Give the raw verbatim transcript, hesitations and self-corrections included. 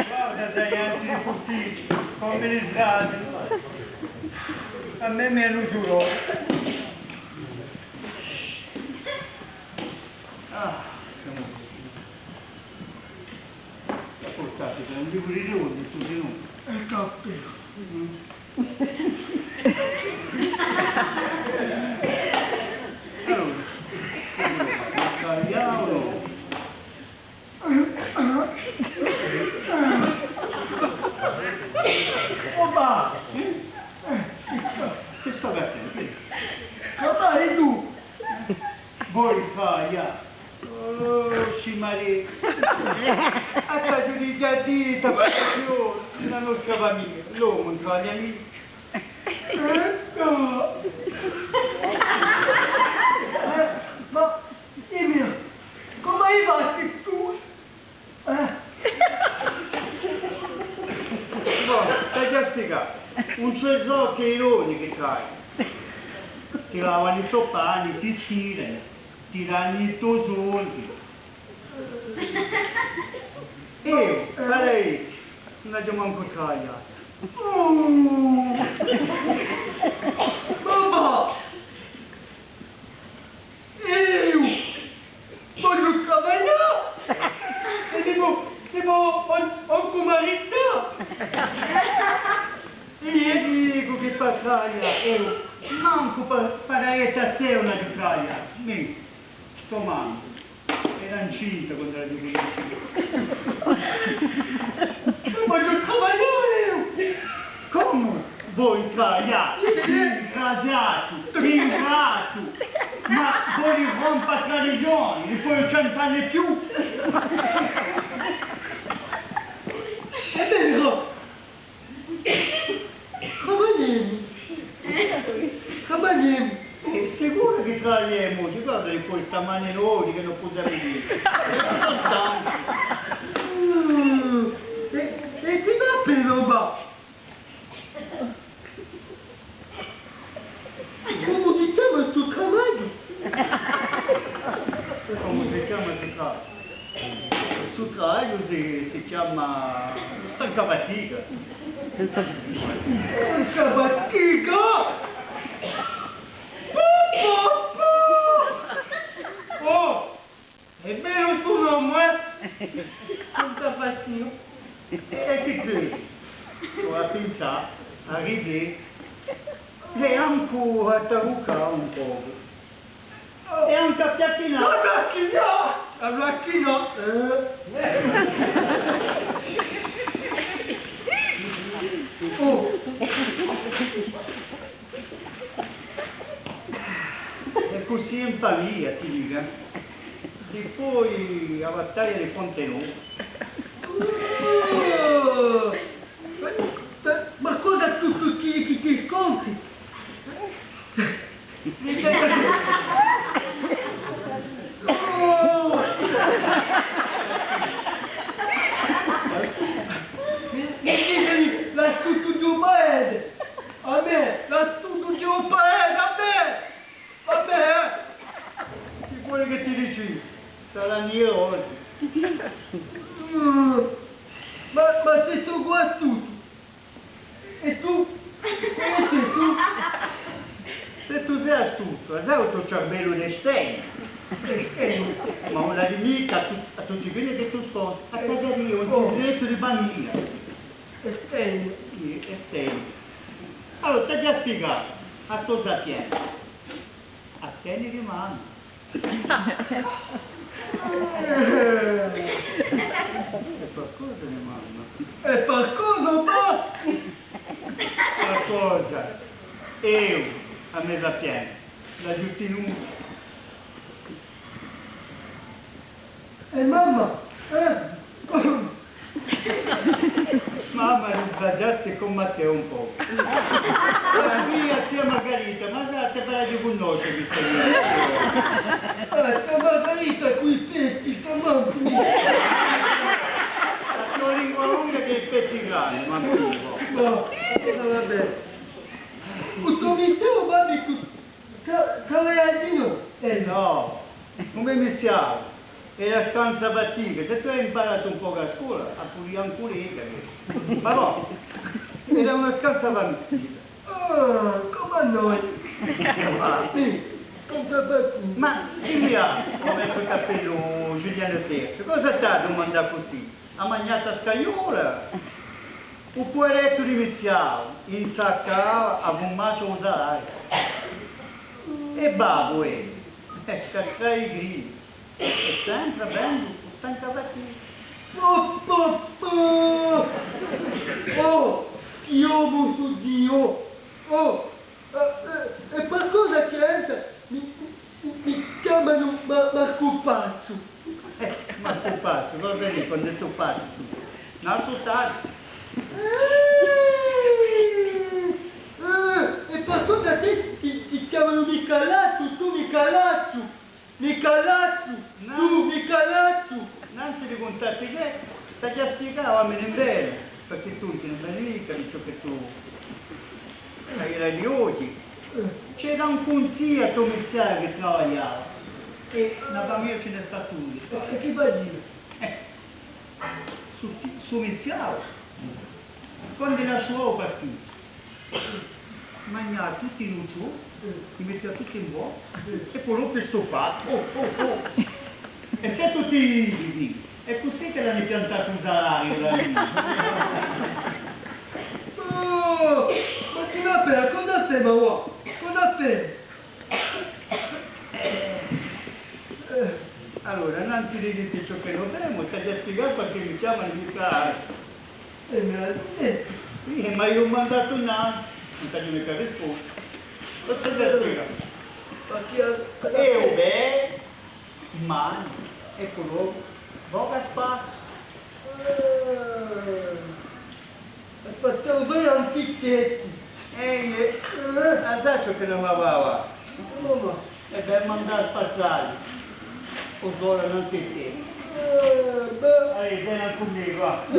Guarda, sai, anzi, cusì, come le strade. À mè mi anu ghjuratu. Ah, simu. Portate, un ghjurnu di ghjornu, tutti noi. È cappello. Mm. Allora, sbagliavanu. Opa! Eh? Chì stò, chì stò facendo? Papà, è tù? Voi fà, ià. Oh, scimaria. Attaccati i giardini, sta passione, la nostra famiglia, l'omu, non travaglia micca. Ecco. Eh, ma dimmi, cumu hai fattu tù? Eh? Nò, t'aghju da spiegà. Ùn ci sò chè i donni chì t'hai. Ti lavanu i to panni, ti stiranu, ti danu i to soldi. Eiu, pare, ùn aghju mancu travagliatu. Oh! Mamma! Eiu! Vogliu travaglià! È dicu, dicu, ùn, ùn cum'è marità! È eiu dicu chì pà travaglià, eiu, mancu pà, pà dà retta à tè ùn aghju travagliatu, mì, stu mancu. Era incinta quandu l'aghju cunnisciuta. Vogliu travaglià eiu! Cumu? Voi travaglià? Sì. Disgraziatu! Ingratu! Ma voi rompa tradizioni, ùn voi cantà più! È veru! Travagliemu! Travagliemu! Eh, sicuru chì travagliemu, ti guarda chì poi sta mani d'oru chì ùn pò sapè dì. Mm, è, è ti dà pena, ma Cumu si chjama stu travagliu? Cumu si chjama stu travagliu? Stu travagliu si, si chjama stanca fatica. Stanca fatica? Oh! Hè bellu stu nomu, eh? Stanca fatica. È chì dici? Ora pensa à ridè è ancu à taruccà un pocu. È ancu à piattinà. A piattinà! A piattinà! Eh. Oh. È cusì in famiglia, ti dicu. Dipoi a battaglia di Ponte Novu. Oh! Ma, ma, ma cosa tu, tu ti, ti, ti scontri? Oh! Mi, mi dici, l'hai tuttu giù paese! À mè, l'hai tuttu giù paese, à mè! Vabbè, eh! Chì voli chì ti dici? Sarà meiu oghje. Mm, ma, ma sè tù astutu. È tù? Cumu sè tù? Sè tù sè astutu, sai, u to cerbellu hè stegnu. Hè stegnu. Ma ùn l'hai micca à tu-, à tutti quelli chì tù sposi. À casa mia, ùn ti drettu di famiglia. Hè stegnu. Sì, hè stegnu. Allora, t'aghju da spiegà a to sapienza. À tè di manu. Eh, hè par cosa di manu. Hè par cosa, o pà? Par cosa? Eiu, a me sapienza, l'aghju tinuta. È mamma, eh? Mamma, ùn sbagliassi cum'è tè un pocu. Ora quì a zia Margarita, ma sà, ti pare di cunnosce questa zia? Eh, zia Margarita, quì, sì, sì, sta mamma. Nò, nò, va bè. U to miziavu, babbu, cù, cù, cù, eh, nò. Eh, nò. Cum'è miziavu? Era scansa fatica. S'è tù ai imparatu un pocu à a scola, a pudia ancu leghja. Ma bò, era una scansa fatica. Ah, cum'è à noi. Sì, scansa fatica. Ma dimmi, ah, cum'è stu cappellu Ghjulianu terzu, cosa t'hà dumandatu cusì? Hà magnatu a scagliola? U puverettu di miziavu, insaccava à fumà u salariu. È babbu, eh, eh, cascà i grilli. È sempre vendu, senza fatica. Po, po, po! Oh, Diu, mo Diu! Oh, eh, eh, è per cosa chì essa mi, mi, mi chjamanu Ma-, Marcu Pazzu? Eh, Marcu Pazzu, cosa hè quandu tù passi? Una sutata. Eh, eh, è per cosa ti, ti, ti chjamanu Micalazzu, tù Micalazzu? Micalazzu, tù Micalazzu! Nanzi di cuntatti chì, t'aghju à spiegà, và, mi ne vene, perchè tù ùn ti ne veni micca di ciò chì tù hai l'ochji. C'era un cunsigliu à u to miziavu chì travagliava, è una famiglia ci n'hè statu unu. È, è chì facia? Eh, stu, stu miziavu, quandu lasciava u partitu, magnava tutti i nucioli, i mettia tutti in bocca, è po dopu stufava. Oh, oh, oh. È s'è tù ti dici, hè cusì chì l'ani piantatu u salariu, l'ani. Oh, ma chì n'appena, cosa femu, oh? Cosa femu? Eh, allora, nanzi di dì ti ciò chì no femu, t'aghju à spiegà perchè mi chjamanu Micalazzu. Eh, mi l'hai dettu. Sì, eh, ma eiu aghju mandatu nanzi, ùn t'aghju micca rispostu. Cosa t'aghju à spiegà? Ma chì ha... Eh, o bè, mani, è po dopu, vocu à spassu. Eh. È facia un bè antichetti. Eh, eh, eh, a sai ciò chì ùn mi và, và. Cumu? È bè, mandà à spazzà. O sò nanzi à tè. Eh, bè. Allez, veni cù mè, và. Eh,